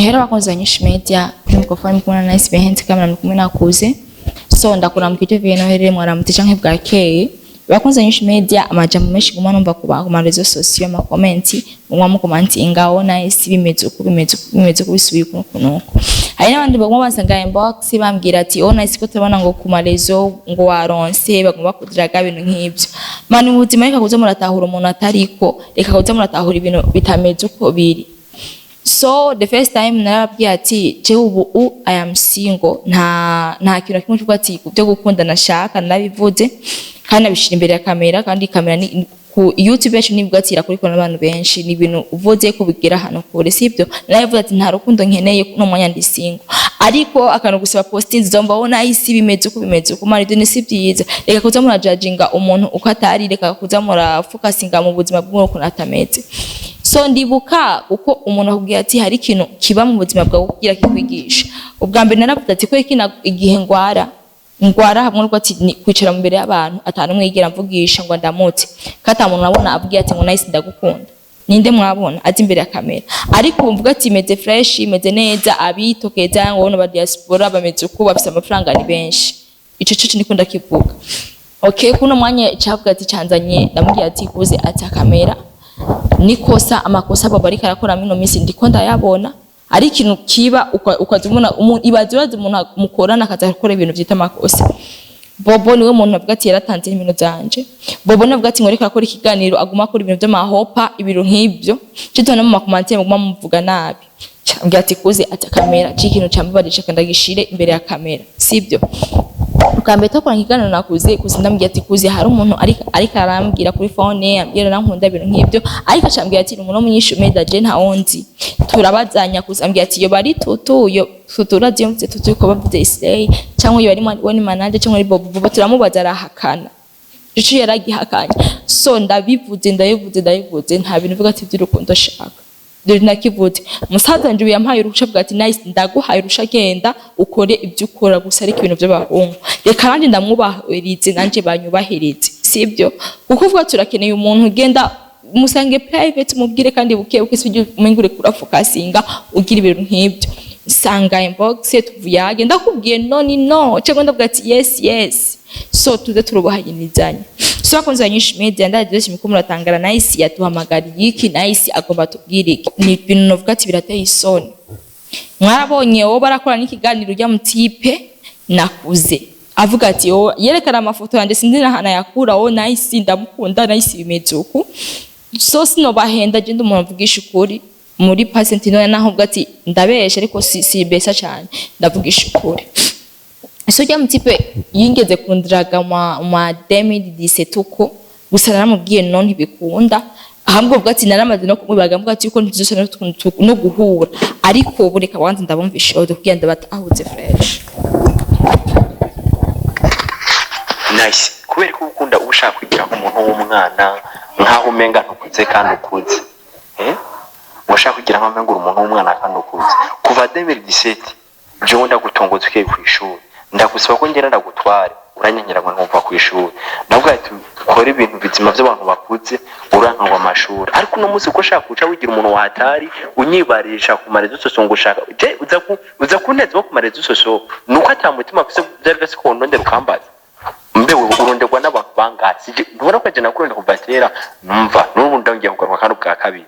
Hera bakunzi ba Nyinshi Media, kuri microphone muri kumwe na Nice, behind camera muri kumwe nakuze. So ndakuramukije bivanye naho uherereye, mwaramutse canke bwakeye. Bakunzi ba Nyinshi Media, amajambo menshi guma numva ku ma réseaux sociaux, ama comments muguma mukomantinga: "Oh Nice, bimeze uku, bimeze uku, bimeze uku, bisubiye uku nuku nuku." Hari n'abandi baguma basanga inbox bambwira ati: "Oh Nice, ko turabona ngo ku ma réseaux ngo waronse bagomba kudiraga," ibintu nk'ivyo. Mani mu buzima, reka kuza muratahura umuntu atariko, reka kuza muratahura ibintu bitameze uko biri. So the first time narababwiye ati jewe ubu I am single, nta kintu na kimwe kivuga ati byo gukunda nashaka. Narabivuze kandi nabishira imbere ya kamera, kandi kamera ni ku YouTube yacu, nibwo ati irakurikirana n'abantu benshi. Ni ibintu uvuze ko bigera hano kure, sibyo? Narabivuze ati nta rukundo nkeneye no mwanya, ndi single. Ariko akantu gusa posting zomba: "Oh Nice, bimeze uko, bimeze uko." Mani ibyo ni si byiza. Reka kuza murajudginga umuntu uko atari, reka kuza murafocusinga mu buzima bw'umuntu ukuntu atameze. So ndibuka uko umuntu akubwira ati hari ikintu kiba mu buzima bwawe kugira kikwigisha. Ubwa mbere naravuze ati ko kina igihe ngwara ngwara hamwe nuko ati kwicara mu mbere y'abantu atanu umwe yigira mvugisha ngo ndamutse, kata muntu nabona abwiye ati ngo "Nice, ndagukunda." Ninde mwabona azi imbere ya kamera? Ariko mvuga ati meze fresh, meze neza, abitokeza ngo bono ba diaspora bameze uko, bafise amafaranga, ni benshi. Ico cyo niko ndakivuga. Okay, kuno mwanya cyavuga ati canzanye, ndamubwira ati kuze ati kamera nikosa, amakosa baba ariko arakora mino minsi ndiko ndayabona. Ari ikintu kiba ukaza ubona ibaze urazi umuntu mukorana akaza gukora ibintu vyita amakosa. Bobo niwe muntu avuga ati yaratanze ibintu zanje. Bobo niwe avuga ati ngo ariko arakora ikiganiro, aguma akora ibintu vy'amahopa, ibintu nk'ibyo. Cyo no mu ma commentaires muguma muvuga nabi. Ambwira ati kuze ati kamera c'ikintu cambabarije, kandagishire imbere ya kamera, sibyo? Bwa mbere twakoranye ikiganiro nakuze kuze, ndamubwira ati kuze hari umuntu ariko arambwira kuri phone, ambwira nankunda, ibintu nk'ibyo. Ariko acambwira ati ni umuntu wo munyishu media, je ntawonzi. Turabazanya, kuze ambwira ati yo bari tutu, yo tutu, urazi iyo mvuze tutu ko bavuze Islay, cyangwa iyo bari we ni manager, cyangwa ari Bobo. Bobo turamubaza arahakana, ico yaragihakanye. So ndabivuze, ndabivuze, ndabivuze, nta bintu uvuga ati by'urukundo shaka. Dore nakivuze, musaza wanje yampaye uruhusha bwa ati "Nice, ndaguhaye uruhusha, genda ukore ibyo ukora gusa, ariko ibintu by'abahungu reka nanjye ndamwubahirize, nanjye banyubahirize." Sibyo? Kuko uvuga turakeneye umuntu ugenda musange private, mubwire kandi buke buke, sibyo? Umenga ureka urafocusinga ugira ibintu nk'ibyo. Sanga inbox tuvuyage, ndakubwiye no ni no, cyangwa ndavuga ati yes. So tuze turubahanyirizanya. So bakunzi ba Nyinshi Media, ndaje miko muratangara: Nice yaduhamagariye iki? Nice agomba tubwire iki? Ni ibintu novuga ati birateye isoni. Mwarabonye wowe barakora n'ikiganiro ujya mu type nakuze avuga ati wowe yerekana amafoto yanjye, sinzi n'ahantu ayakura: "Wowe Nice, ndamukunda, Nice bimeze uku." So sinobahenda, je ndi umuntu avugisha ukuri muri percent ntoya, naho mvuga ati ndabesha, ariko si besa cyane, ndavugisha ukuri. So rya mu type yingeze kundiraga ma 2017 uko gusa, naramubwiye no ntibikunda. Ahubwo mvuga ati naramaze no kumubaga, mvuga ati yuko ntizose no guhura. Ariko ubu reka banze ndabumvisha audio kugira ndabatahuze fresh. Nice, kubera ko ukunda uba ushaka kwigira nk'umuntu w'umwana, nk'aho umenga ntukuze kandi ukuze, eh? Uba ushaka kugira nk'aho umenga uri umuntu w'umwana kandi ukuze. Kuva 2017 jewe ndagutongoza ukiye ku ishuri, ndagusaba ko ngenda ndagutware, uranyenyera ngo ntumva ku ishuri. Ndavuga ati ukore ibintu bizima by'abantu bakuze, urankangwa amashuri. Ariko uno munsi uko ushaka guca wigira umuntu watari unyibarisha ku ma réseaux sociaux ngo ushaka je uza kunteza wo ku ma réseaux sociaux, nuko ata mutima afise. Byari byose ko ndondera ukambaza mbe wewe uronderwa n'abantu bangahe? Sije ntubona ko je nakurondera kuva kera? Numva n'ubu ndongeye kugaruka kandi ubwa kabiri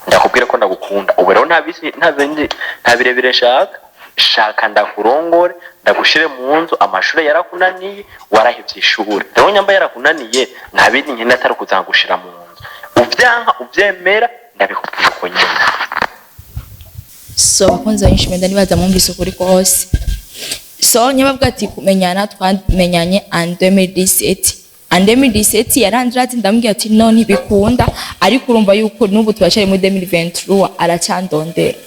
ndakubwira ko ndagukunda. Ubu rero nta bisi, nta bindi, nta birebire nshaka. Shaka ndakurongore, ndagushire mu nzu. Amashuri yarakunaniye, warahevye ishuri. Rero nyamba yarakunaniye, nta bindi nkeneye atari kuzagushira mu nzu. Uvyanka uvyemera, ndabikubwiye uko nyene. So bakunzi ba Nyinshi Media, nibaza mwumvise ukuri kose. So nyabavuga ati kumenyana, twamenyanye en 2017. En 2017 yarandira ati, ndamubwira ati no ntibikunda. Ariko urumva yuko n'ubu turacyari muri 2023, aracyandondera.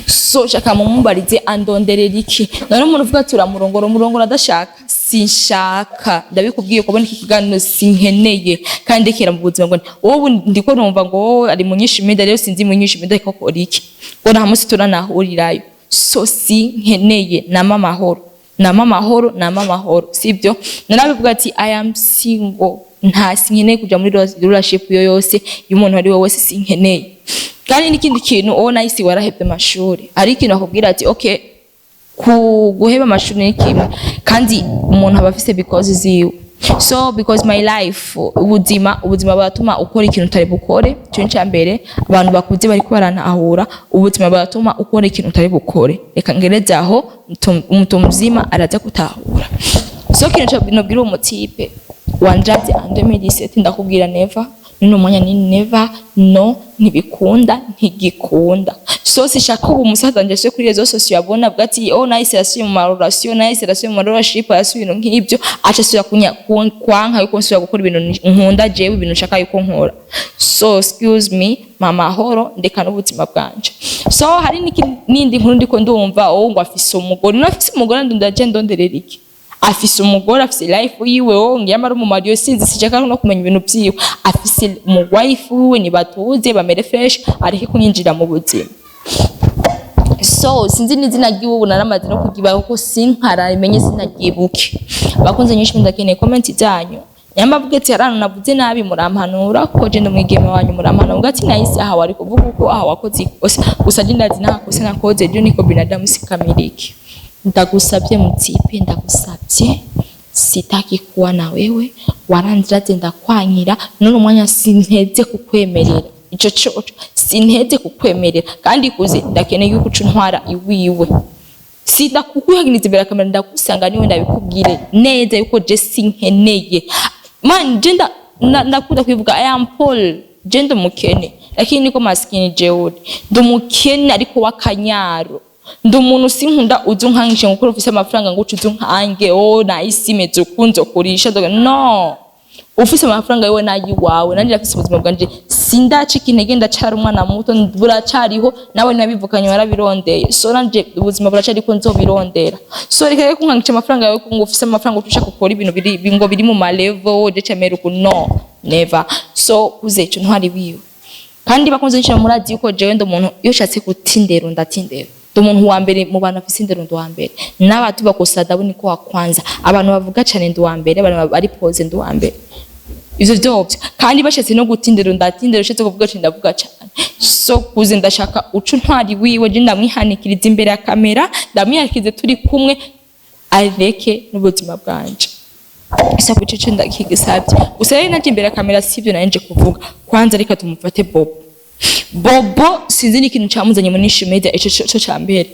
So shaka mumumbarize, andonderera iki? None umuntu uvuga ati uramurongora, umurongora adashaka. Sinshaka, ndabikubwiye kubona iki kiganiro, sinkeneye kandi ndekera mu buzima bwanjye. Wowe ndiko numva ngo wowe ari mu Nyinshi Media, rero sinzi mu Nyinshi Media ariko akora iki, ngo nta munsi turanahurirayo. So sinkeneye, nama amahoro, nama amahoro, nama amahoro, sibyo? Narabivuga ati I am single, nta sinkeneye kuja muri relationship yo yose y'umuntu ari we wese, sinkeneye. Kandi n'ikindi kintu, uwo nahise warahebye amashuri, hari ikintu akubwira ati okay, ku guheba amashuri ni kimwe, kandi umuntu aba afise because ziwe. So because my life, ubuzima buratuma ukora ikintu utari bukore. Ico ni mbere abantu bakuze bariko barantahura. Ubuzima buratuma ukora ikintu utari bukore. Reka ngereze aho, mtu mzima araza gutahura. So ikintu nobwira uwo mutipe wanjavye en 2017, ndakubwira never. Nino mwanya ni never, no, ntibikunda, ntigikunda. So sishaka ubu umusaza wanje asubire kuri réseaux sociaux abona avuga ati oh, Nice yasubiye mu ma relation, Nice yasubiye mu ma relationship, yasubiye ibintu nk'ibyo, aca asubira kwanka yuko nsubira gukora ibintu nkunda jewe, ibintu nshaka yuko nkora. So excuse me, mama horo, ndeka n'ubuzima bwanje. So hari n'indi nkuru ndiko ndumva, oh, ngo afise umugore. No afise umugore, ndaje ndonderera iki? Afise umugore, afise life yiwe. Oh, ngiyamara mu mariyo, sinzi, sishaka no kumenya ibintu vyiwe. Afise mu wife wiwe, nibatuze bamere fresh, areke kunyinjira mu buzima. So sinzi n'izina ry'iwe, ubu naramaze no kugiba kuko sinkarabimenye, sinaryibuke. Abakunze nyinshi, ndakeneye comment zanyu. Nyamba avuga ati harano navuze nabi, murampanura, kuko je ndi umwigeme wanyu. Murampanura muvuga ati Nice, aha wari kuvuga uko, aha wakoze ikosa. Gusa je ndazi nta kosa nakoze, je niko binadamu sikamiliki. Ndagusabye mutipe, ndagusabye, sitaki kuwa na wewe. Waranziraze ndakwankira, none umwanya sinteze kukwemerera ico coco, sinteze kukwemerera. Kandi kuze ndakeneye yuko uca untwara iwiwe, sindakukwihagiriza imbere ya kamera, ndagusanga niwe ndabikubwire neza yuko je sinkeneye. Man, je ndakunda kwivuga I am poor, je ndi umukene, lakini niko maskini jeuri, ndi umukene ariko w'akanyaro. Ndi umuntu sinkunda uzi unkangishe ngo ukore ufise amafaranga, ngo uce uzi unkange, oh, nahise imeze uku, nzokurisha no ufise amafaranga yewe nayiwawe. Nanjye ndafise ubuzima bwanje, sindacika intege, ndacara umwana muto, buracariho. Nawe nabivukanye warabirondeye, so nanje ubuzima buracariko, nzobirondera. So reka rero kunkangisha amafaranga yawe ngo ufise amafaranga ushaka gukora ibintu biri ngo biri mu ma level je cemera uku, no, never. So kuze ico ntwari wiwe. Kandi bakunze nshira, murazi yuko jewe ndi umuntu iyo ushatse gutindero ndatindero. Ndi umuntu wa mbere mu bantu bafise indero, ndi uwa mbere n'abatu bakosa adabu niko wa kwanza. Abantu bavuga cane ndi uwa mbere, abantu bari pose ndi uwa mbere, ivyo vyovyo. Kandi bashatse no gutindero ndatindero, ushatse kuvuga cane ndavuga cane. So kuze ndashaka uca ntwari wiwe, je ndamwihanikiriza imbere ya kamera, ndamwihanikirize turi kumwe, areke n'ubuzima bwanje. Isa kucece ndakigisabye. Gusa rero naje imbere ya kamera sivyo nanje kuvuga. Kwanza reka tumufate Bobo. Bobo sinzi n'ikintu camuzanye muri Nishi Media, ico co ca mbere.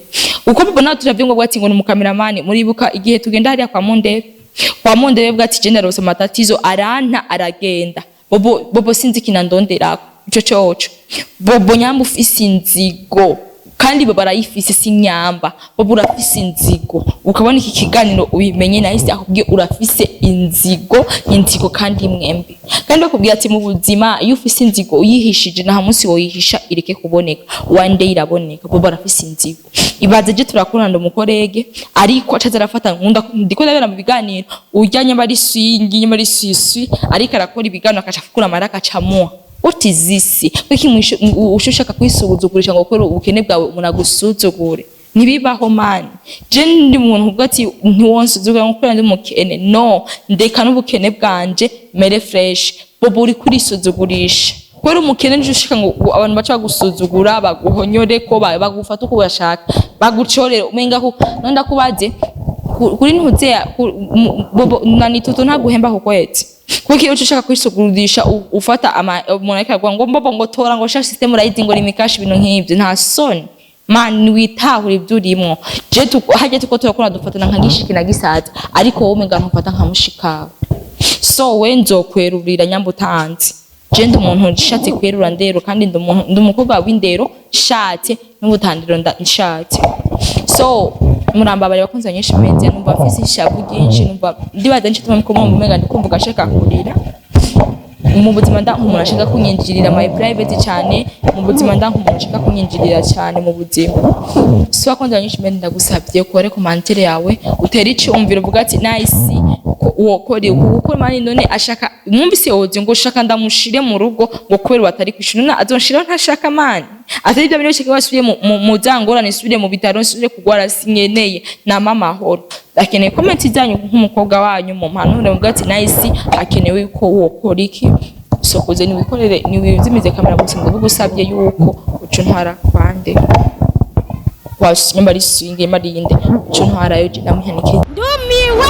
Uko Bobo nawe turavye ngo bwati ngo ni umukameramani. Muribuka igihe tugenda hariya kwa Mundebe, kwa Mundebe bwati je ndarose amatatizo, aranta aragenda. Bobo, Bobo sinzi ikintu andonderako. Ico coco Bobo nyamba ufise inzigo, kandi Bobo arayifise, si nyamba. Bobo urafise inzigo, ukabona iki kiganiro ubimenye, nahise akubwiye urafise inzigo, inzigo kandi mwembi. Kandi bakubwira ati mu buzima iyo ufise inzigo uyihishije, nta munsi woyihisha ireke kuboneka, one day iraboneka. Bobo arafise inzigo. Ibaze je turakorana umukorege, ariko acaza arafata, nkunda ndiko ndabera mu biganiro urya nyamba ari swingi, nyamba ari swiswi, ariko arakora ibiganiro akaca afukura amara akacamuha. What is this? Kuki ushaka kwisuzugurisha ngo ukore ubukene bwawe umuntu agusuzugure? Ntibibaho man. Je ndi umuntu uvuga ati ntiwonsuzugura ngo kubera ndi umukene, no, ndeka n'ubukene bwanje mere fresh. Bobo uri kurisuzugurisha kubera umukene, nije ushika ngo abantu baca bagusuzugura, baguhonyore ko bagufata uko bashaka, bagucorere umenga ko none ndakubaze kuri ntuzeya Bobo nani Toto ntaguhemba ku kwezi? Kuko iyo ushaka kwisugurisha ufata ama umuntu ariko aravuga ngo mbobo ngo tora ngo sha system urayizi ngo limikashi, ibintu nk'ivyo, nta soni man, witahura ibyo urimwo. Je hajya tuko turakora dufatana nka gishiki na gisaza, ariko wowe umenga ntufata nka mushikawe. So we nzokwerurira nyamba utanzi. Je ndi umuntu nshatse kwerura ndero, kandi ndi umuntu, ndi umukobwa w'indero nshatse n'ubutandiro nshatse. So murambabare bakunze nyinshi media, numva mfise ishavu ryinshi, numva ndibaza nico tuma mko umenga ndikumva gashaka kurira. Mu buzima nda nk'umuntu ashaka kunyinjirira my private cyane, mu buzima nda nk'umuntu ashaka kunyinjirira cyane mu buzima. So bakunze nyinshi media, ndagusabye ukore commentaire yawe, utere icumviro, uvuga ati Nice ko wokora uku kuko mani none ashaka mwumvise woje ngo ushaka ndamushire mu rugo ngo kubera batari kwishura, none azonshiraho ntashaka mani atari ibyo bintu bishaka basubiye mu zangorane, nsubire mu bitaro, nsubire kugwara, sinkeneye nama amahoro. Akeneye comment zanyu nk'umukobwa wanyu, mu mpanure muvuga ati Nice akenewe ko wokora iki. Sokoze, niwikorere, niwizimize kamera gusa. Ndabigusabye yuko uca untwara kwande kwa nyamba ari swingi, nyamba ari inde, uca untwarayo, je ndamuhanike. Ndumiwe.